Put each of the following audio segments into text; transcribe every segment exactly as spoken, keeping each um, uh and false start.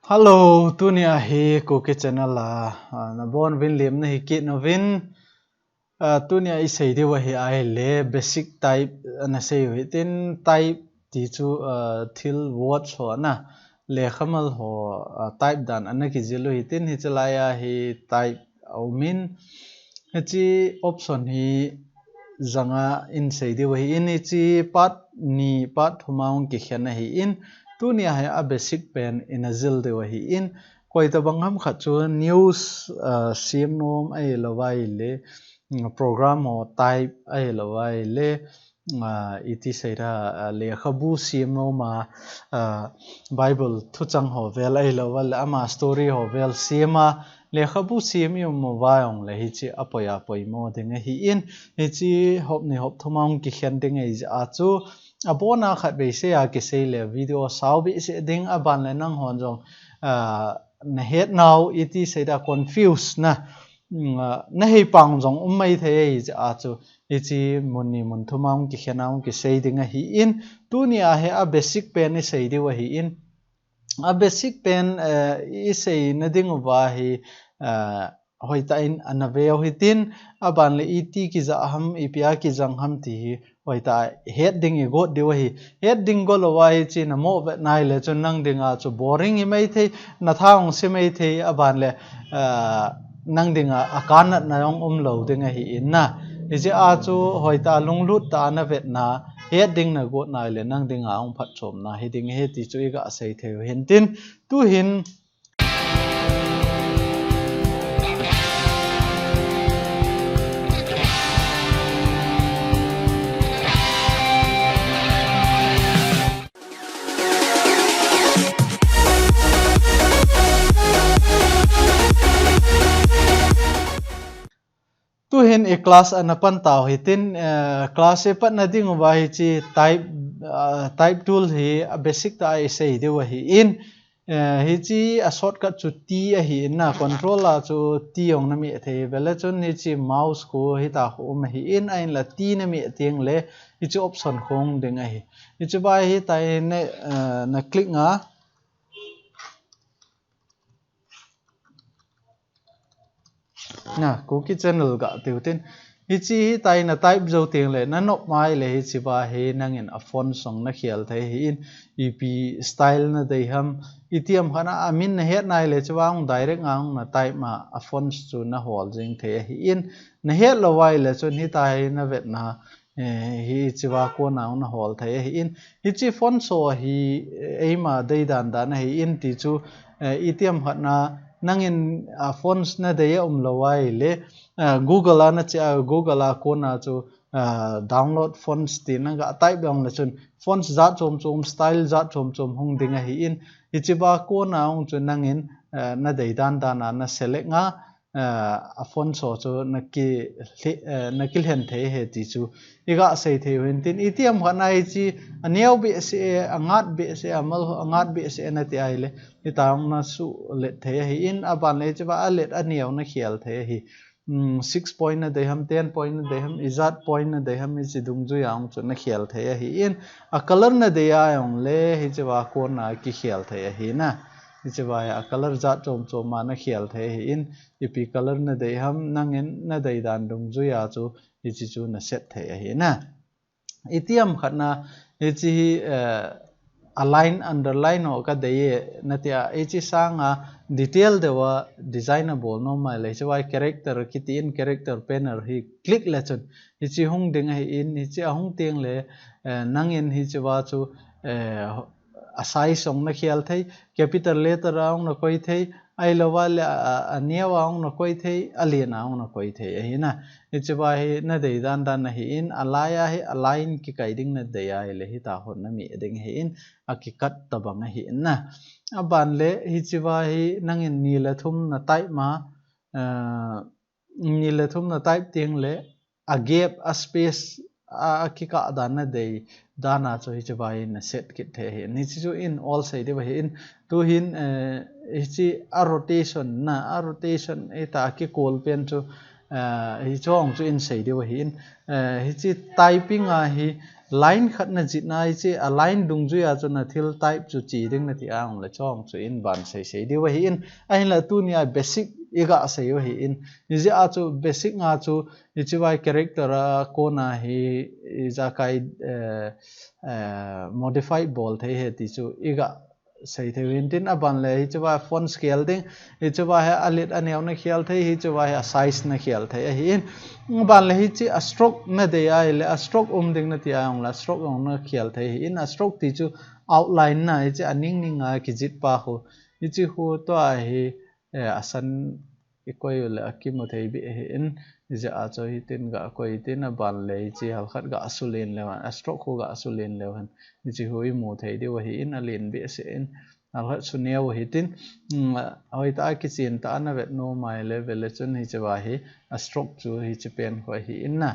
Hello, tunia hi Kuki channel a, ah, nabonuvin lemna hi kit nauvin. Ah, tunia isei diu ahi ahile basic type ana sei u hitin, type ti chu, ah, thil words ho ana, lekhamal ho, ah, type dan ana kijil u hitin, hiche laia hi type aumin. Hiche option hi janga isei diu ahin, hiche part ni part thuma hung kikhen ahin, tunia hi a basic pen ina jil diu ahin, koitabang ham khat chu news, ah, sem nom ahilouva ahile, mm, program ho type ahilouva ahile, ah, iti seida, ah, lekhabu sem nom a, ah, Bible thuchang ho vel ahilouva ahile ama story ho vel sem a, lekhabu sem i um uva ahile hiche apoi a poimo ding ahin, hiche hop ni hop thuma hung kikhen ding ahi jeh a chu, abona khatvei sei a kisei le video sao behseh ding, aban le nanghon jong, ah, nahet nau iti seida confuse na, mm, ah, nahei pang jong um maithei ahi jeh a chu, hiche mun ni mun thuma hung kikhen a hung kisei ding ahin, tunia hi a basic pen isei diu ahin, a basic pen, eh, isei na diuva hi, eh, hoitah in ana veu hitin, aban le iti kija ham, ipia kijang ham ti hi hoitah het ding igot diu ahi. Het ding go louva hiche namo vet nai le chun nang dinga chu boring hi maithei, natha hung se maithei, aban le, eh, nang dinga akanatna jong um lou ding ahin na. Hiche a chu hoitah lunglut tah a navetna, het ding nagot nai le nang dinga hung phatchomna hiding ahi ti chu iga sei thei u hintin. Tuhin Tuhin i class ana pan tau hitin, eh, class i patna diuva hiche type, ah, type tool hi a basic tah a isei diu ahin, eh, hiche a shortcut chu T ahin na, control a chu T jong nameh thei, vele chun hiche mouse khu hitia khu um ahin, ahinla T nameh teng le hiche option khu hung ding ahi. Hiche va hitia hi na, eh, na click nga. Na, Kuki channel ga tiu tin. Hiche hitia hi na type jou teng le, na nop mai le hiche va hi nangin a font jong na khel thei ahin, ipi style na dei ham, itiham khat a, amin na het nai le hiche va hung direct nga hung na type ma, a font chu na hol jing thei ahin, na het lou vai le chun hitia hi na vetna, eh, hiche va kona hung na hol thei ahin. Hiche font ho hi, eh, eima dei dan dan ahin ti chu, eh, itiham khat na nangin, ah, fonts na dei a um lou vai le, ah, Google a na che a, Google a kona chu, ah, download fonts ti na ga type dong le chun fonts jat chom chom, style jat chom chom hung ding ahin. Hiche va kona hung chu nangin, eh, na dei dan dan a na select nga, eh, a font ho chu na ki, eh, na kilhen thei ahi ti chu iga sei thei u hintin, itiham khat na hiche aneo behseh, angat behseh, amal angat behseh na ti ahile, hitia hung na suhlet thei ahin, aban le hiche va alet aneo na khel thei ahi. Hmm, six point na dei ham, ten point na dei ham, ijat point na dei ham, hiche dungjui a hung chu na khel thei ahin, a color na dei a jong le hiche va kona kikhel thei ahi na. Hiche va a color jat chom chom a na khel thei ahin, ipi color na dei ham, nangin na dei dan dungjui a chu hiche chu na set thei ahi na. Itiham khat na hiche hi, eh, align, underline ho ka dei e na ti a, hiche sanga detail deuva design a bol nom mai le, hiche va character kiti in, character panel hi click le chun hiche hung ding ahin, hiche a hung teng le, eh, nangin hiche va chu, eh, a size jong na khel thei, capital letter a hung na koi thei, ahilou va le a, a, aneo a hung na koi thei, alen a hung na koi thei ahi na. Hiche va hi na dei dan dan ahin, alai a hi align kikai ding na dei ahile hitia hung na meh ding ahin, akikat tabang ahi na. Aban le hiche va hi nangin ni le thum na type ma, eh, ni le thum na type teng le, a gap, a space, a, a kikah dan na dei dan a chu hiche va hi na set kit thei ahi. Hiche chu in all sei diu ahin, tuhin, eh, hiche a rotation na, a rotation hitia kikol pen chu, Eh, hichu hung chu in sei diu ahin, eh, hichi typing a hi line khat na jih na hichi a line dungjuia chu na thil type chu chi ding nati ahung le chu hung chu in ban sei sei diu ahin, ahinla tunia basic i ga sei u ahin, hijeh a chu basic nga chu hichi vai character a kona hi i jakai, eh, eh, modify bol thei ahi ti chu i ga sei thei u hintin, aban le hichi vai font khel ding, hichi vai hi a lit a neo na khel thei, hichi vai hi a size na khel thei ahin, aban le hichi a stroke na dei ahile a stroke um ding nati ahung le a stroke jong na khel thei ahin, a stroke ti chu outline na hichi a ning ning a kijih pa khu, hichi khu tua hi, eh, a san i koi u le a kimu thei beh ahin, hijeh a chu hitin ga koi tin, aban le hichi halkhat ga sulin leu hen, a stroke khu ga sulin leu hen, hichi khu i mu thei diu ahin, a len behseh in, halkhat su neo hitin, um, hoitah a kichen tah a na vet nom ahile, vele chun hichi vai hi a stroke chu hichi pen khu ahin na.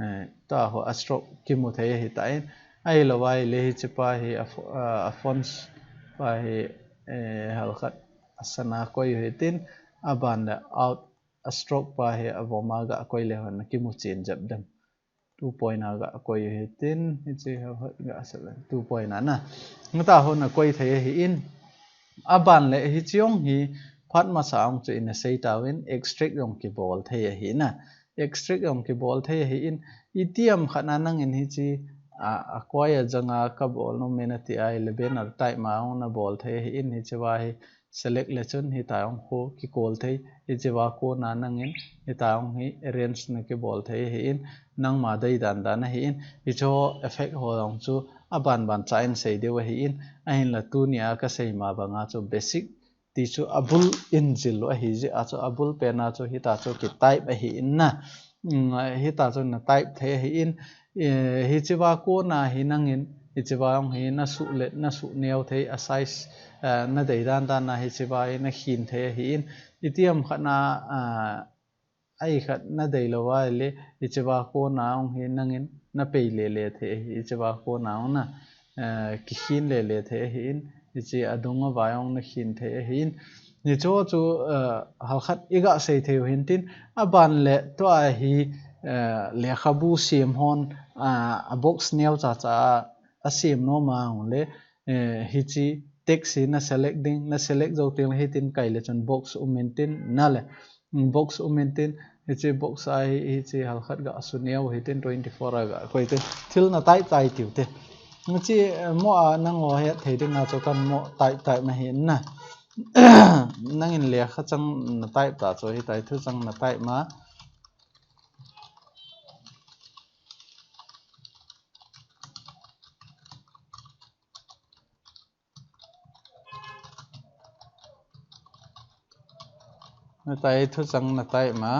Eh, tua ho a stroke kimu thei ahitan, ahilou ahile hichi pa hi a fo-, a, a fonts pa hi, eh, halkhat a san a koi u hitin, aban le out a stroke pa hi a vom a ga koi leu hen a kimu chen jep dem. Two point a ga koi u hitin, hichi halkhat ga seven, two point a na. Nga ta ho na koi thei ahin, aban le hichi jong hi phat masa hung chu ina sei tauvin extract jong kibol thei ahi na. Extract jong kibol thei ahin, itiham khat na nangin hichi, a, a koi a janga ka bol nom e nati ahile banner type ma jong na bol thei ahin, hichi vai hi select le chun hitia jong khu kikol thei, hichi va kona nangin hitia jong hi arrange na kibol thei ahin, nangma dei dan dan ahin, hichi ho effect ho jong chu aban ban cha in sei diu ahin, ahinla tunia ka sei ma banga chu basic ti chu a bul in jil u ahi jeh a chu a bul pen a chu hitia chu ki type ahin na. Um, hitia chu na type thei ahin, eh, hichi va kona hi nangin, hichi va jong hi na suh le, na suh neo thei a size, eh, na dei dan dan a hichi va hi na khin thei ahin, itiham khat na, ah, Ahi khat na deilou ahile, hiche va kona hung hi nangin na pei lele thei ahi, hiche va kona hung na, eh, kikhin lele thei ahin, hiche adung a vai hung na khin thei ahin. Hiche chu, eh, halkhat i ga sei thei u hintin, aban le tua hi, eh, lekhabu sem hon, ah, a box neo cha cha a, a sem nom a hung le, eh, hiche text hi na select ding, na select jou teng le hitin kai le chun box um intin na le, box um intin, hiche box a hi, hiche halkhat ga su neo hitin twenty four a ga koi tin. Thil na type type tiu te. Hiche, eh, mo a nangho het thei ding a chu kan mo type type ma hi na. Nangin lekha chang na type ta chu hitia thu chang na type ma. Na type thu chang na type ma.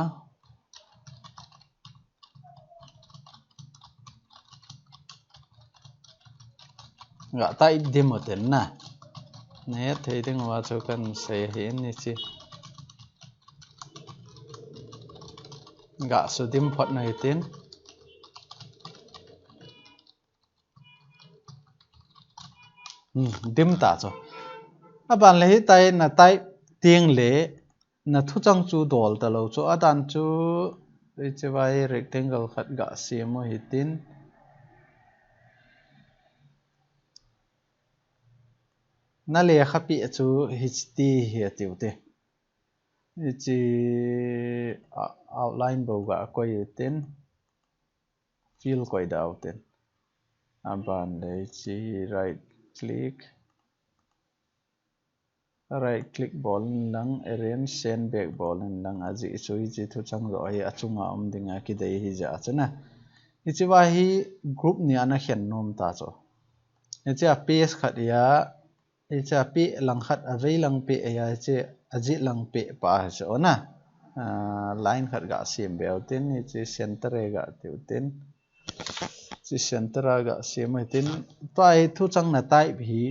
Ga type dim u tin na. Na het thei ding uva chu kan sei ahin hiche. Ga su dim phot na hitin. Hmm, dim ta chu. Aban le hitia na type teng le na thuchang chu dol talou chu. Adan chu hiche vai rectangle khat ga sem u hitin. Na lekha peh chu hiche ti hi atiu te. Hiche, ah, outline bou ga koi u tin. Fill koi da u tin. Aban le hiche right click. Right click bol in lang, arrange send back bol in lang, ajeh chu hiche thuchang joh hi achunga um dinga kidei ahi jeh a chu na. Hiche va hi group ni a na khen nom ta chu. Hiche a page khat hi a, hiche a peh lang khat, a vei lang peh hi a, hiche a jih lang peh pa hi chu na. Ah, line khat ga sem be u tin, hiche center hi ga tiu tin. Hiche center a ga sem u hitin, tua hi thuchang na type hi,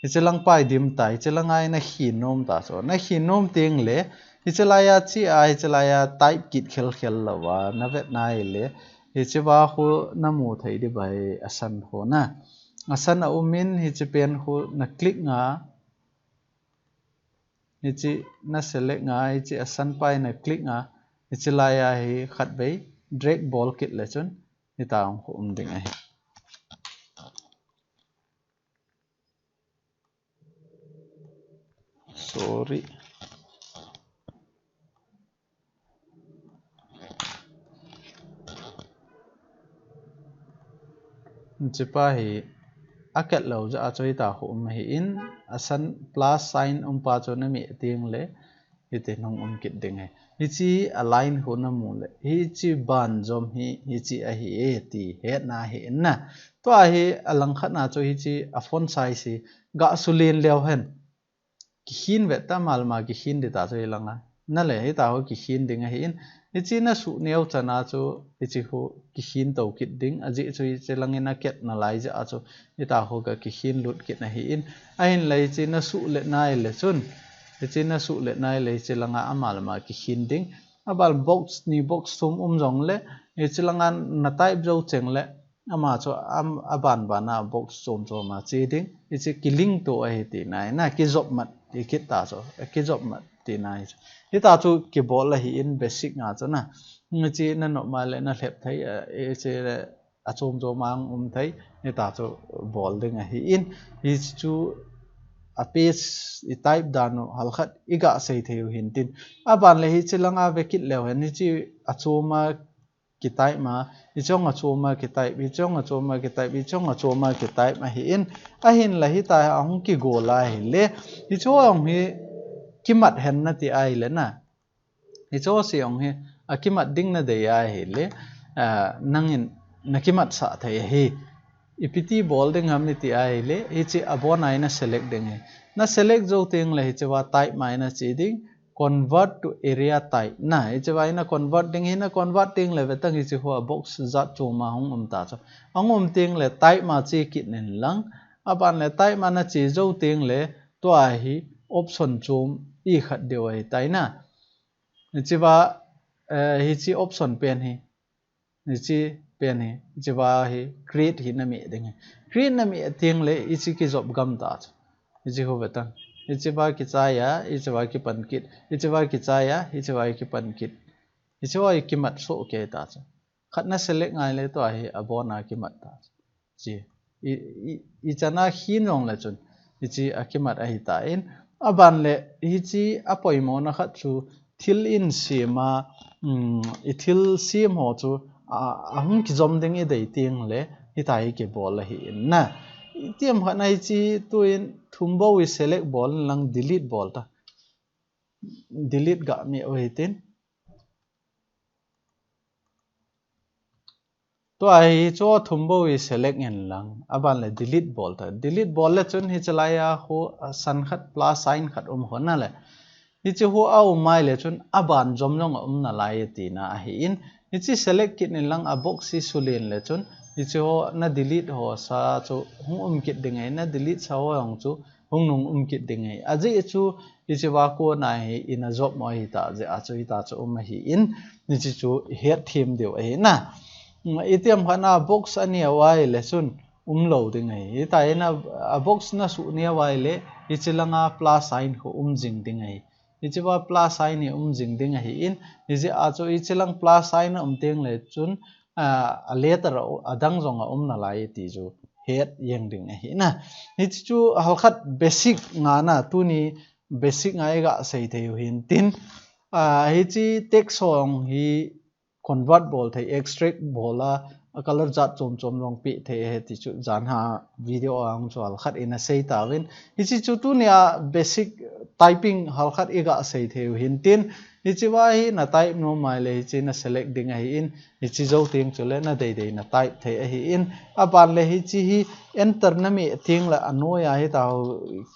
hiche lang pai dim tai, hiche lang a hi na khin nom ta chu. Na khin nom teng le, hiche lai a che a, hiche lai a type kit khel khel lou a, na vet na ahile, hiche va khu na mu thei ding bai asan khu na. Asan a um in, hiche pen khu na click nga, hiche na select nga, hiche asan pai na click nga, Hiche lai a hi khatvei drag bol kit le chun hitia hung um ding ahi. Sorry. Hiche pa hi akhet lou jeh a chu hitia hung um ahin, asan plus sign um pa chu nameh teng le hiti hung um kit ding ahi. Hiche a line khu namu le hiche ban jom hi hiche ahi e ti hetna ahi in na. Tua hi alangkhat na chu hiche a font size hi ga sulen leu hen kikhin vet ta, ama le ama kikhin ding ta chu hilang a. Na le hitia ho kikhin ding ahin, hiche na suh neo chan a chu hiche ho kikhin to kit ding, ajeh chu hiche lang in akhet nalai jeh a chu hitia ho ga kikhin lut kit ahin, ahinla hiche na suh le nai le chun, hiche na suh le nai le hiche lang a ama le ama kikhin ding. Aban box ni box thum um jong le hiche lang a na type jou cheng le ama chu am, aban ban a box chom chom a che ding. Hiche kilink to ahi tina ahi na, kijop mat ti kit ta chu, kijop mat tina ahi chu. Hitia chu kibol ahin basic nga chu na. Hiche na nop ma le na lhep thei, eh, hiche le achom chom a um thei. Hitia chu bol ding ahin, hiche chu a page i type dan u halkhat i ga sei thei u hin tin. Aban le hiche lang a ve kit leu hen hiche achom a kitype ma, hiche jong achom a kitype, hiche jong achom a kitype, hiche jong achom a kitype ahin, ahinla hitia hi ahung kigol a ahile, hiche jong hi kimat hen nati ahile na. Hiche jouse jong hi akimat ding nadei ahile, ah, nangin nakimat sah thei ahi. Ipi ti bol ding ham iti ahile, hiche abon a hi na select ding ahi. Na select jou teng le hiche va type ma hi na che ding, convert to area type. Na, hiche va hi na convert ding ahi, na convert teng le ve tang hiche ho a box jat chom a hung um ta chu. Ahung um teng le type ma che kit in lang. Aban le type ma na che jou teng le tua hi option chom i khat deu ahi tai na. Hiche va, eh, hiche option pen hi. Hiche pen hi, hiche va hi create hi na meh ding ahi. Create na meh teng le hiche kijop gam ta chu. Hiche khu ve tang. Hiche va kichai a, hiche va kipan kit. Hiche va kichai a, hiche va kipan kit. Hiche va kimat soh kei ta chu. Khat na select ngai le tua hi abon a kimat ta chu. Hiche i, i, ichan a khin jong le chun hiche akimat ahi tan. Aban le hiche apoimo na khat chu thil in sem a, um, i thil sem ho chu a, ahung kijom ding i dei teng le hitia hi kibol ahi in na. Itiham khat na hiche tuin thum bou i select bol in lang delete bol ta. Delete ga meh u hitin. Tua hi chu thum bou i select in lang, aban le delete bol ta. Delete bol le chun hiche lai a khu, a, san khat plus sign khat um khu na le. Hiche khu a um mai le chun aban jom jong a um nalai tina ahi in. Hiche select kit in lang a box hi sulen le chun hiche ho na delete ho sa chu hung um kit ding ahi, na delete sa ho jong chu hung nung um kit ding ahi. Ajeh chu hiche va kona hi ina jop mo hita jeh a chu hita chu um ahi in, hiche chu het them diu ahi na. Itiham khat na box aneo ahile chun um lou ding ahi. Hitia hi na, a box na suh neo ahile hiche lang a plus sign khu um jing ding ahi. Hiche va plus sign hi um jing ding ahi in, hijeh a chu hiche lang plus sign a um teng le chun, a, a letter a, adang jong a um nalai ti chu het jeng ding ahi na. Hiche chu halkhat basic nga na, tuni basic nga i ga sei thei u hin tin, a, hiche text ho hi convert bol thei, extract bol a, a color jat chom chom jong pe thei ahi ti chu jan ha video a hung chu halkhat ina sei tauvin. Hiche chu tunia basic typing halkhat i ga sei thei u hin tin, hiche va hi na type nom mai le hiche na select ding ahi in, hiche jou teng chu le na dei dei na type thei ahi in, aban le hiche hi enter na meh teng le anoi a hita ho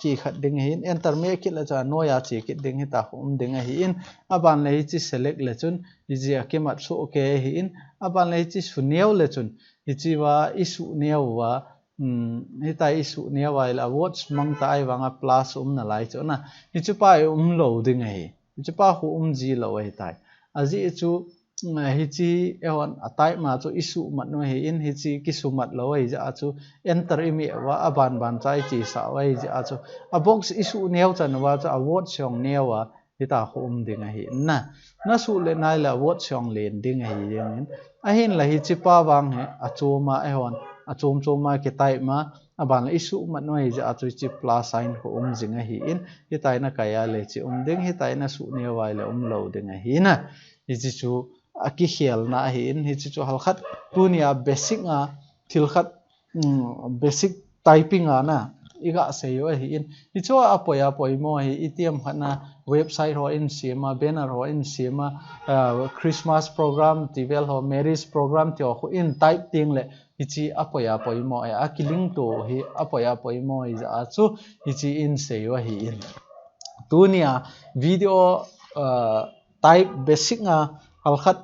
kikhat ding ahi in, enter meh kit le chu anoi a che kit ding hita um ding ahi in, aban le hiche select le chun hiche akimat soh kei ahi in, aban le hiche su neo le chun, hiche va i suh neo va, um, hita i suh neo va ahile a words mang ta ahivang a plus um nalai chu na. Hiche pa hi um lou ding ahi. Hiche pa khu um ji lou ahi tai. Ajeh chu, um, hiche eihon a type ma chu i suh mat u ahi in, hiche kisu mat lou ahi jeh a chu enter i meh va, aban ban cha i che sah u ahi jeh a chu. A box i suh neo chan va chu a words jong neo a, Hita khu um ding ahi na. Na suh le nai le a word song len ding ahi ding in. Ahin la hichi pa vang hi a chom a, eihon a chom chom a ki type ma, a ban la i suh mat noi ja a chu hichi plus sign khu um jing ahi in. Hita i na kai a le chi um ding, hita i na suh neo vai le um lo ding ahi na. Hichi chu a kikhelna ahi in, hichi chu halkhat tuni a basic a thil khat, um, basic typing a na i ga sei u ahi in. Hichu a poi a poimo hi, i tiam khat na website ho in siam a, banner ho in siam a, uh, Christmas program, tivel ho, marriage program ti ho khu in type ting le hichi a poi a poimo, eh, a kiling to hi a poi a poimo hi ja a chu hichi in sei u ahi in. Tuni a video, uh, type basic a halkhat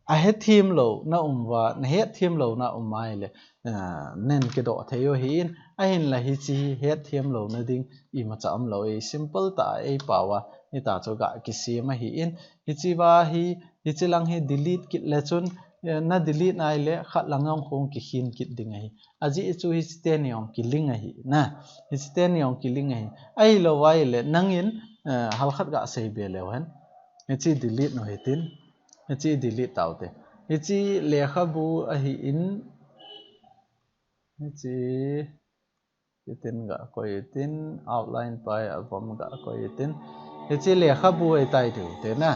a hethem lo na um va, na hethem lo na um mai le, ah, nen kidoh thei u hi in, ahin la hichi hethem lo na ding imacha um lo, ei simple ta ei pau a, hita chu ga kisem ahi in, hichi va hi, hichi lang hi delete kit le chun, eh, na delete nai le khat lang jong khong kikhin kit ding ahi. Ajeh chu hichi teni jong kiling ahi na, hichi teni jong kiling ahi. Ahi lo vai le nangin, eh, halkhat ga sei be leu hen. Hichi delete nu hitin. Hichi delete tau te. Hichi lekhabu ahi in. Hichi hitin ga koi hitin, outline pai a vom ga koi hitin. Hichi lekhabu ahi tai diu te na.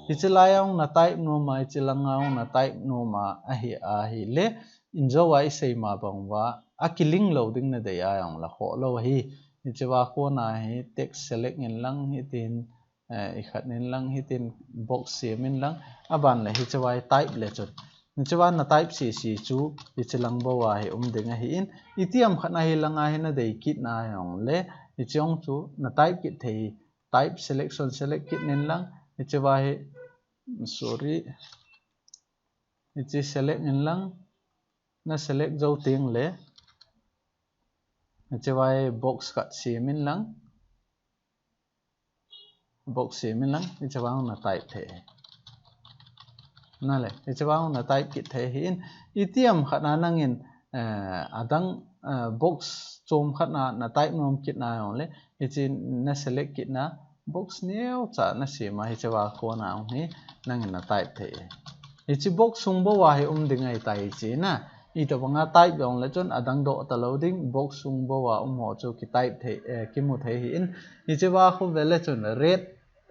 Hichi lai a jong na type nom a, hichi lang a jong na type nom a ahi, ahi le. Injo a i sei ma bang va a kiling lo ding na dei a jong la khoh lo hi. Hichi va kona hi text select in lang hitin, eh, i khat nin lang hitin box sem in lang, a ban le hichi va i type le chun. Hichi va na type sisi chu hichi lang bou a hi um ding ahi in, i tiam khat na hi lang a hi na dei kit na jong le, hichi jong chu na type kit thei, type selection select kit nin lang, hichi va hi, sorry, hichi select in lang, na select jou ting le, hichi va hi box khat sem in lang, box sem in lang, hichi va na type thei. Na le, hichi va na type kit thei hi in, i tiam khat na nangin, eh, adang, eh, box chom khat na, na type nom kit na jong le, hichi na select kit na, box neo cha na sem a, hichi va kona jong hi nangin na type thei. Hichi box sung bou a hi um ding ahi tai hichi na. Itobang a type jong le chun adang doh ta lo ding, box sung bou a um ho chu ki type thei, eh, kimu thei hi in. Hichi va khu ve le chun red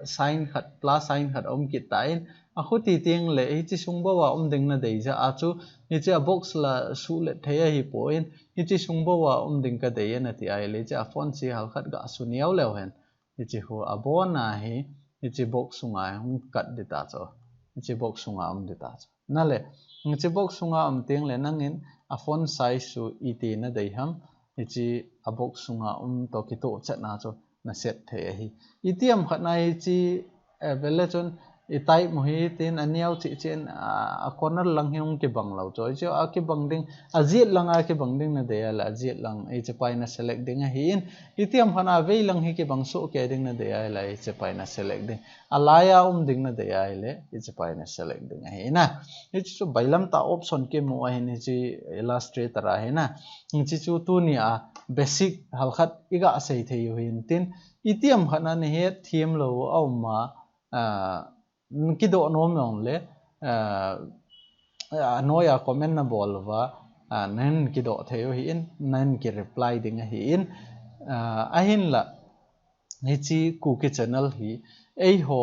sign khat, plus sign khat um kit ta in. A khu ti ting le hichi sung bou a um ding na dei ja a chu, hichi a box la suh let thei ahi poi in, hichi sung bou a um ding ka dei a na ti ai le, hichi a font size halkhat ga su neo leu hen. Hichi khu a bon a hi, hichi box sunga hung kat di ta chu. Hichi box sunga um di ta chu. Na le, hichi box sunga um ting le nangin a font size chu iti na dei ham, hichi a box sunga um to kitoh chet na chu na set thei ahi. I tiam khat na hichi, eh, ve le chun i type mu hitin a neo chi chin, a, a corner lang hi hung kibang lo chu. Hichi a kibang ding, a jet lang a kibang ding na dei a le, a jet lang hichi pa i na select ding ahi in, i tiam khat na vei lang hi kibang soh kei ding na dei a le, hichi pa i na select ding. A lai a um ding na dei a le, hichi pa i na select ding ahi na. Hichi chu bailam ta option kimu ahin hichi Illustrator a hi na. Hichi chu tuni a basic halkhat i ga sei thei u hintin, i tiam khat na na hethem lo a um a, ah, kidoh nom jong le, ah, a noi a comment na bol uva, ah, nan kidoh thei u hi in, nan ki reply ding ahi in, ah, ahin la, hichi Kuki channel hi, eiho,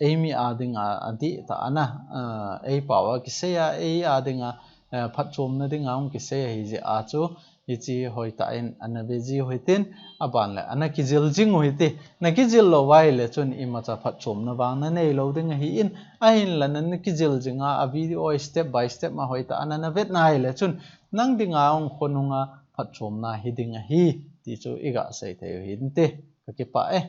eimi a ding a, a dih ta a na, ah, ei pau a kisei a, ei a ding a, eh, phatchomna ding a hung kisei ahi jeh a chu, hichi hoi ta in ana ve ji u hitin, a ban le ana kijil jing u hiti. Na kijil lo vai le chun imacha phatchomna vang na nei lo ding ahi in, ahin la na, na kijil jing a, a video step by step ma hoi ta ana na vet nai le chun nang ding a hung khonung a phatchomna hi ding ahi ti chu i ga sei thei u hinte. Ka kipah e.